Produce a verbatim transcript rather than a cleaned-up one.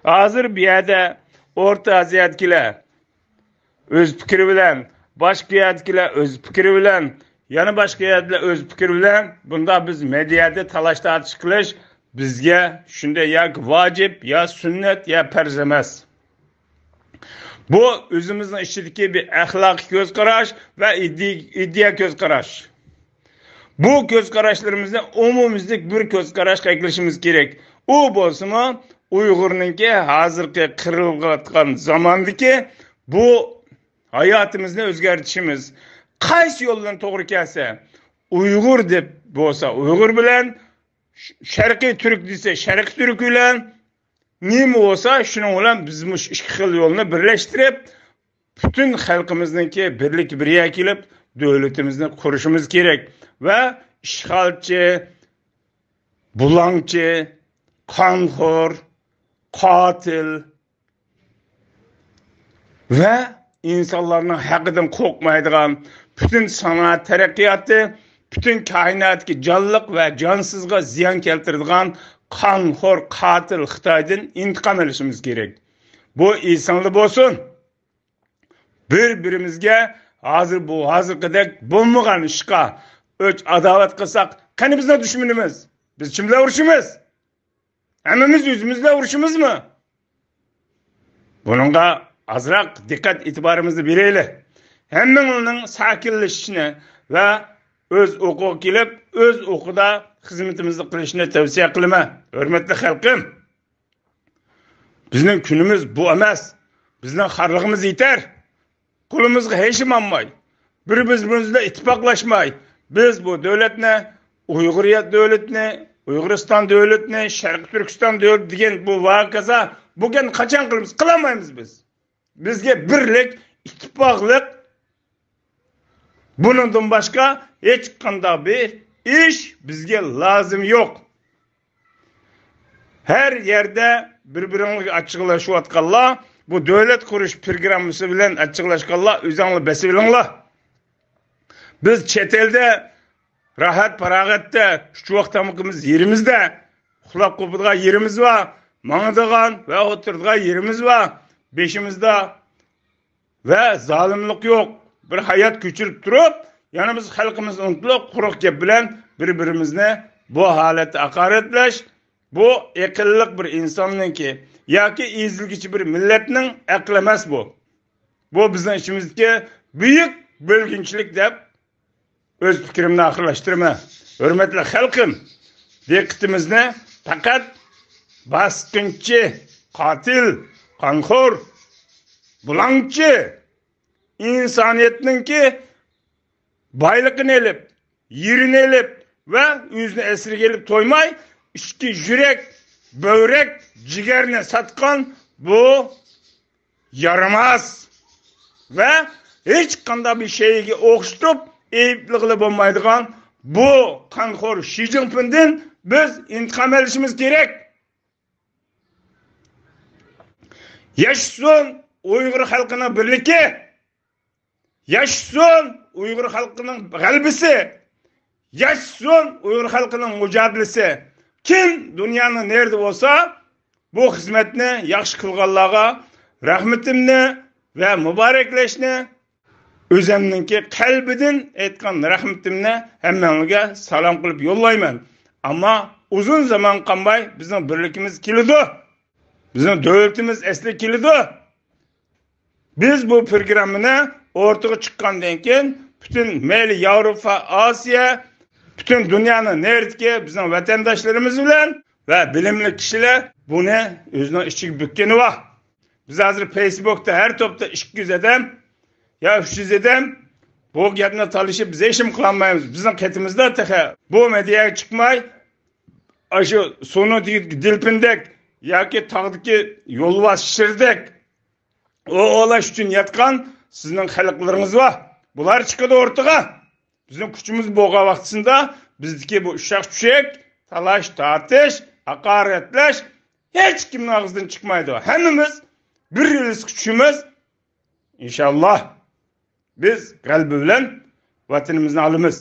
ھازىر بۇ يەردە ئورتا ئازىيادىكىلەر ئۆز پىكرى بىلەن، باشقا يەردىكىلەر ئۆز پىكرى بىلەن، يەنە باشقا يەردىكىلەر ئۆز پىكرى بىلەن، بۇنداق بىز مېدىيادا تالاش-تارتىش قىلىش بىزگە شۇنداق ياكى ۋاجىپ، يا سۈننەت، يا پەرز ئەمەس. بۇ ئۆزىمىزنىڭ ئىچىدىكى بىر ئەخلاقىي كۆز قاراش ۋە ئىدىيە، ئىدىيە كۆز قاراش. بۇ كۆز قاراشلىرىمىزنى ئومۇميۈزلۈك بىر كۆز قاراشقا ئەكېلىشىمىز كېرەك. ئۇ بولسىمۇ ئۇيغۇرنىڭكى ھازىرقى قىرىلىۋاتقان زاماندىكى بۇ ھاياتىمىزنى ئۆزگەرتىشىمىز. قايسى يولدىن توغرا كەلسە، ئۇيغۇر دەپ بولسا ئۇيغۇر بىلەن، ش-، شەرقىي تۈرك دېسە شەرقىي تۈرك بىلەن، نېمە بولسا شۇنىڭ بىلەن بىز مۇشۇ ئىككى خىل يولنى بىرلەشتۈرۈپ، پۈتۈن خەلقىمىزنىڭكى بىرلىكى بىر يەرگە كېلىپ، دۆلىتىمىزنى قۇرۇشىمىز كېرەك. ۋە ئىشغالچى، بۇلاڭچى، قانخور، قاتىل ۋە ئىنسانلارنىڭ ھەققىدىن قورقمايدىغان، پۈتۈن سانائەت تەرەققىياتى، پۈتۈن كائىناتتىكى جانلىق ۋە جانسىزغا زىيان كەلتۈرىدىغان قانخور، قاتىل خىتايدىن ئىنتىقام ئېلىشىمىز كېرەك. بۇ ئېسىڭلار بولسۇن. بىر-بىرىمىزگە ھازىر بۇ، ھازىرقىدەك بولمىغان ئىشقا ئۆچ-ئاداۋەت قىلساق، قېنى بىزنىڭ دۈشمىنىمىز؟ بىز كىم بىلەن ئۇرۇشىمىز؟ ھەممىمىز ئۆزىمىز بىلەن ئۇرۇشىمىزمۇ؟ بۇنىڭغا ئازراق دىققەت ئېتىبارىمىزنى بېرەيلى. ھەممىڭلارنىڭ ساكىنلىشىشنى ۋە ئۆز ئوقىغا كېلىپ، ئۆز ئوقىدا خىزمىتىمىزنى قىلىشنى تەۋسىيە قىلىمەن، ھۆرمەتلىك خەلقىم. بىزنىڭ كۈنىمىز بۇ ئەمەس. بىزنىڭ خارلىقىمىز يېتەر. قولىمىزغا ھېچنېمە ئالماي، بىر-بىرىمىز بىلەن ئىتتىپاقلاشماي، بىز بۇ دۆلەتنى، ئۇيغۇرىيەت دۆلىتىنى، ئۇيغۇرىستان دۆلىتىنى، شەرقىي تۈركىستان دۆلىتى دېگەن بۇ ۋاكازا، بۇ گەپنى قاچان قىلىمىز؟ قىلالمايمىز بىز. بىزگە بىرلىك، ئىتتىپاقلىق، بۇنىڭدىن باشقا ھېچقانداق بىر ئىش بىزگە لازىم يوق. ھەر يەردە بىر-بىرىڭلارگە ئاچچىقلىشىۋاتقانلار، بۇ دۆلەت قۇرۇش پروگراممىسى بىلەن ئاچچىقلاشقانلار ئۆزۈڭلار بېسىۋېلىڭلار. بىز چەت ئەلدە راھەت-پاراغەتتە ئۈچ ۋاق تامىقىمىز يېرىمىزدە، ئۇخلاپ قوپىدىغان يېرىمىز بار، ماڭىدىغان ۋە ئولتۇرىدىغان يېرىمىز بار، بېشىمىزدا ۋە زالىملىق يوق. بىر ھايات كۆچۈرۈپ تۇرۇپ، يەنە بىز خەلقىمىزنى ئۇنتۇلۇپ، قۇرۇق گەپ بىلەن بىر-بىرىمىزنى بۇ ھالەتتە ھاقارەتلەش، بۇ ئەقىللىق بىر ئىنساننىڭكى ياكى ئېزىلگۈچى بىر مىللەتنىڭ ئەقلى ئەمەس بۇ. بۇ بىزنىڭ ئىچىمىزدىكى بۈيۈك بۆلگۈنچىلىك دەپ ئۆز پىكرىمنى ئاخىرلاشتۇرىمەن. ھۆرمەتلىك خەلقىم، دىققىتىمىزنى پەقەت باسقۇنچى، قاتىل، قانخور، بۇلاڭچى، ئىنسانىيەتنىڭكى بايلىقىنى ئېلىپ، يېرىنى ئېلىپ ۋە ئۆزىنى ئەسىرگە ئېلىپ تويماي، ئىچكى يۈرەك، بۆرەك، جىگەرنى ساتقان بۇ يارىماس ۋە ھېچقانداق بىر شەيگە ئوخشىتىپ ئەيىبلىگىلى بولمايدىغان بۇ قانخور شى جىنپىڭدىن بىز ئىنتىقام ئېلىشىمىز كېرەك. ياشىسۇن ئۇيغۇر خەلقىنىڭ بىرلىكى! ياشىسۇن ئۇيغۇر خەلقىنىڭ غەلىبىسى! ياشىسۇن ئۇيغۇر خەلقىنىڭ مۇجادىلىسى! كىم دۇنيانىڭ نېرىدە بولسا، بۇ خىزمەتنى ياخشى قىلغانلارغا رەھمىتىمنى ۋە مۇبارەكلەشنى، ئۆزۈمنىڭكى قەلبىدىن ئېيتقان رەھمىتىمنى ھەممەڭلارگە سالام قىلىپ يوللايمەن. ئەمما ئۇزۇن زامان قالماي بىزنىڭ بىرلىكىمىز كېلىدۇ. بىزنىڭ دۆلىتىمىز ئەسلىگە كېلىدۇ. بىز بۇ پروگراممىنى ئوتتۇرىغا چىققاندىن كېيىن، پۈتۈن مەيلى ياۋروپا، ئاسىيا، پۈتۈن دۇنيانىڭ نېرىدىكى بىزنىڭ ۋەتەنداشلىرىمىز بىلەن ۋە بىلىملىك كىشىلەر بۇنى ئۆزىنىڭ ئىچىگە بۈككىنى بار. بىز ھازىر فېيسبۇكتا ھەر توپتا ئىككى يۈز ئادەم يا ئۈچ يۈز ئادەم بۇ گەپنى تالىشىپ، بىز ھېچنېمە قىلالمايمىز. بىزنىڭ قېتىمىزدا تېخى بۇ مېدىياغا چىقماي، ئاشۇ سۇنىڭ تېگىدىكى دىلپىندەك ياكى تاغدىكى يولۋاس شىردەك ئوۋلاش ئۈچۈن ياتقان سىزنىڭ خەلقلىرىڭىز بار. بۇلار چىقىدۇ ئوتتۇرىغا. بىزنىڭ كۈچىمىز بولغان ۋاقتىسىدا بىزدىكى بۇ ئۇششاق-چۈشەك، تالاش-تارتىش، ھاقارەتلەش ھېچكىمنىڭ ئاغزىدىن چىقمايدۇ. ھەممىمىز بىر رېلىسقا چۈشىمىز. ئىنشاللا بىز غەلىبە بىلەن ۋەتىنىمىزنى ئالىمىز.